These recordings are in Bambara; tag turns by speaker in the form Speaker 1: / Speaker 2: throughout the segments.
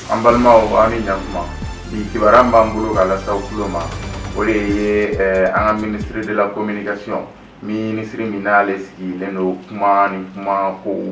Speaker 1: An balimaw, aw ni ɲantuma. Bi kibaruya min b'an bolo ka lase aw tulo ma, o de ye an ka ministre de la communication, minisiri min n'ale sigilen don kuma ni kuma kow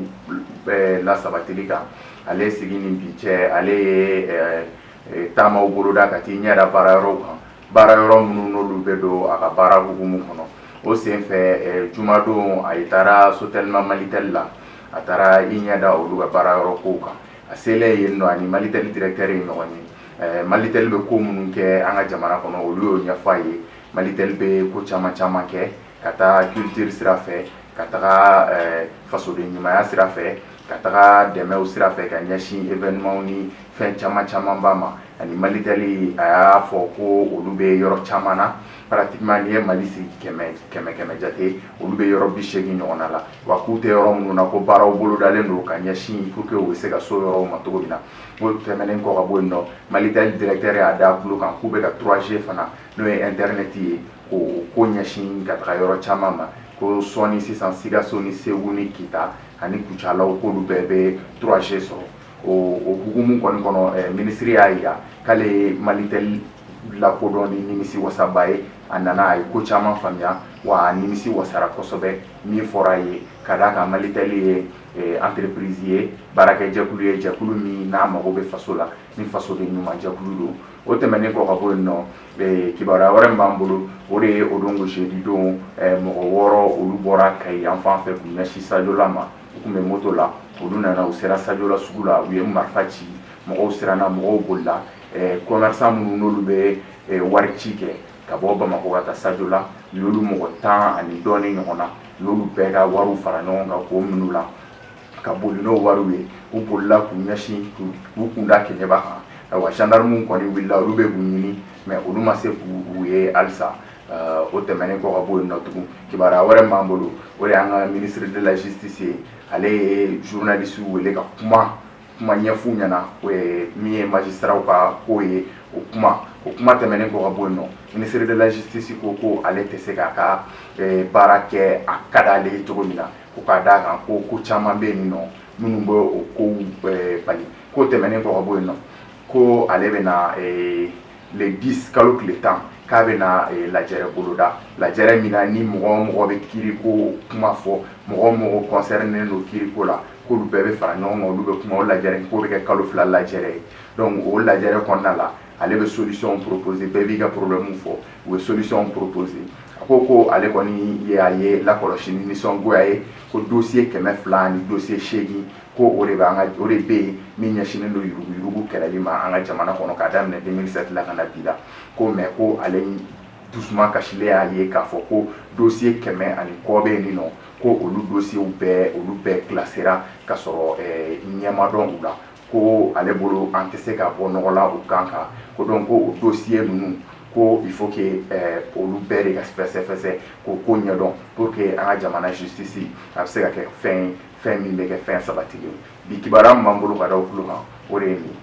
Speaker 1: lasabatili kan. Ale sigi ni bi cɛ, ale ye taamaw boloda ka t'i ɲɛ da baara yɔrɔw kan, baara yɔrɔ minnu n'olu bɛ don a ka baara hukumu kɔnɔ. O senfɛ, jumadon, a taara Sotelma Malitel la. A taara i ɲɛ da olu ka baara yɔrɔ kow kan. A selen yen nɔ, ani Malitel directeur ye ɲɔgɔn ye. Malitel bɛ ko minnu kɛ an ka jamana kɔnɔ, olu y'o ɲɛfɔ a ye. Malitel bɛ ko caman caman kɛ, ka taa culture sira fɛ, ka taga fasoden ɲumanya sira fɛ, ka taga dɛmɛw sira fɛ ka ɲɛsin événement ni fɛn caman camanba ma. Ani Malitel, a y'a fɔ ko olu bɛ yɔrɔ caman na. Pratiquement, n'i ye Mali sigi 100 100 100 jate, olu bɛ yɔrɔ 80 ɲɔgɔn la. Wa k'u tɛ yɔrɔ minnu na, ko baaraw bolodalen don ka ɲɛsin pour que u bɛ se ka so yɔrɔw ma cogo min na. O tɛmɛnen kɔ ka bɔ yen nɔ, Malitel directeur y'a da tulo kan k'u bɛ ka 3G fana, n'o ye internet ye, k'o ko ɲɛsin ka taga yɔrɔ caman ma, ko sɔɔni sisan, Sikaso ni Segu ni Kita ani Kucalaw, k'olu bɛɛ bɛ 3G sɔrɔ. O hukumu kɔni kɔnɔ, minisiri y'a jira k'ale ye Malitel lakodɔn ni nimisi wasaba ye. A nana, a ye ko caman faamuya, wa a nimisi wasara kosɛbɛ min fɔra a ye, ka d'a kan Malitel ye entreprise ye, baarakɛjɛkulu ye, jɛkulu min n'a mago bɛ faso la, ni fasoden ɲuman jɛkulu don. O tɛmɛnen kɔ ka bɔ yen nɔ, kibaruya wɛrɛ min b'an bolo, o de ye o don, jeudi don, mɔgɔ 6, olu bɔra Kayi yan fan fɛ k'u ɲɛsin Sajola ma. U tun bɛ moto la. Olu nana, u sera Sajola sugu la, u ye marifa ci. Mɔgɔw siranna, mɔgɔw bolila. Commerçant minnu n'olu bɛ wari ci kɛ ka bɔ Bamakɔ ka taa Sajola, u y'olu mɔgɔ 10 ani dɔɔnin ɲɔgɔn na, u y'olu bɛɛ ka wariw fara ɲɔgɔn kan k'o minɛ u la ka boli n'o wariw ye. U bolila k'u ɲɛsin, k'u kunda Kɛɲɛba kan. Ayiwa, gendarme kɔni wulila, olu bɛ k'u ɲini, mais olu ma se k'u ye halisa. O tɛmɛnen kɔ ka bɔ yen nɔ tugun, kibaruya wɛrɛ min b'an bolo, o de y'an ka ministre de la justice ye. Ale ye journaliste wele ka kuma kuma ɲɛf'u ɲɛna, o ye min ye magistrat ka ko ye. O kuma tɛmɛnen kɔ ka bɔ yen nɔ, ministre de la justice ko ko ale tɛ se k'a ka baara kɛ a ka d'ale ye cogo min na, ko k'a d'a kan ko ko caman bɛ yen nɔ minnu bɛ o kow bali. Ko tɛmɛnen kɔ ka bɔ yen nɔ, ko ale bɛna le 10, kalo tile 10, k'a bɛna lajɛrɛ boloda, lajɛrɛ min na ni mɔgɔ o mɔgɔ bɛ kiiriko kuma fɔ, mɔgɔ o mɔgɔ concerné don kiiriko la, k'olu bɛɛ bɛ fara ɲɔgɔn kan, olu bɛ kuma. O lajɛrɛ k'o bɛ kɛ kalo 2 lajɛrɛ ye. Donc o lajɛrɛ kɔnɔna la, ale bɛ solution proposer. Bɛɛ b'i ka problème fɔ, u bɛ solution proposer. A ko ko ale kɔni ye a ye lakɔlɔsi ni nisɔngoya ye ko dossier 200 ani dossier 8, ko o de bɛ an ka, o de bɛ yen min ɲɛsinnen don yuruguyurugu kɛlɛli ma an ka jamana kɔnɔ k'a daminɛ 2007 la ka na bi la. Ko mais ko ale dusuma kasilen y'a ye k'a fɔ ko dossier 100 ani kɔ bɛ yen nɔ, ko olu dossiers bɛɛ, olu bɛɛ classera ka sɔrɔ ɲɛ ma dɔn u la. Ko ale bolo, an tɛ se ka bɔ nɔgɔ la o kan kan. Ko donc ko o dossier ninnu, ko il faut que olu bɛɛ de ka fɛsɛfɛsɛ k'o ko ɲɛdɔn pour que an ka jamana justice a bɛ se ka kɛ fɛn ye, fɛn min bɛ kɛ fɛn sabatilen. Bi kibaruya min b'an bolo ka da o tulo kan, o de ye nin ye.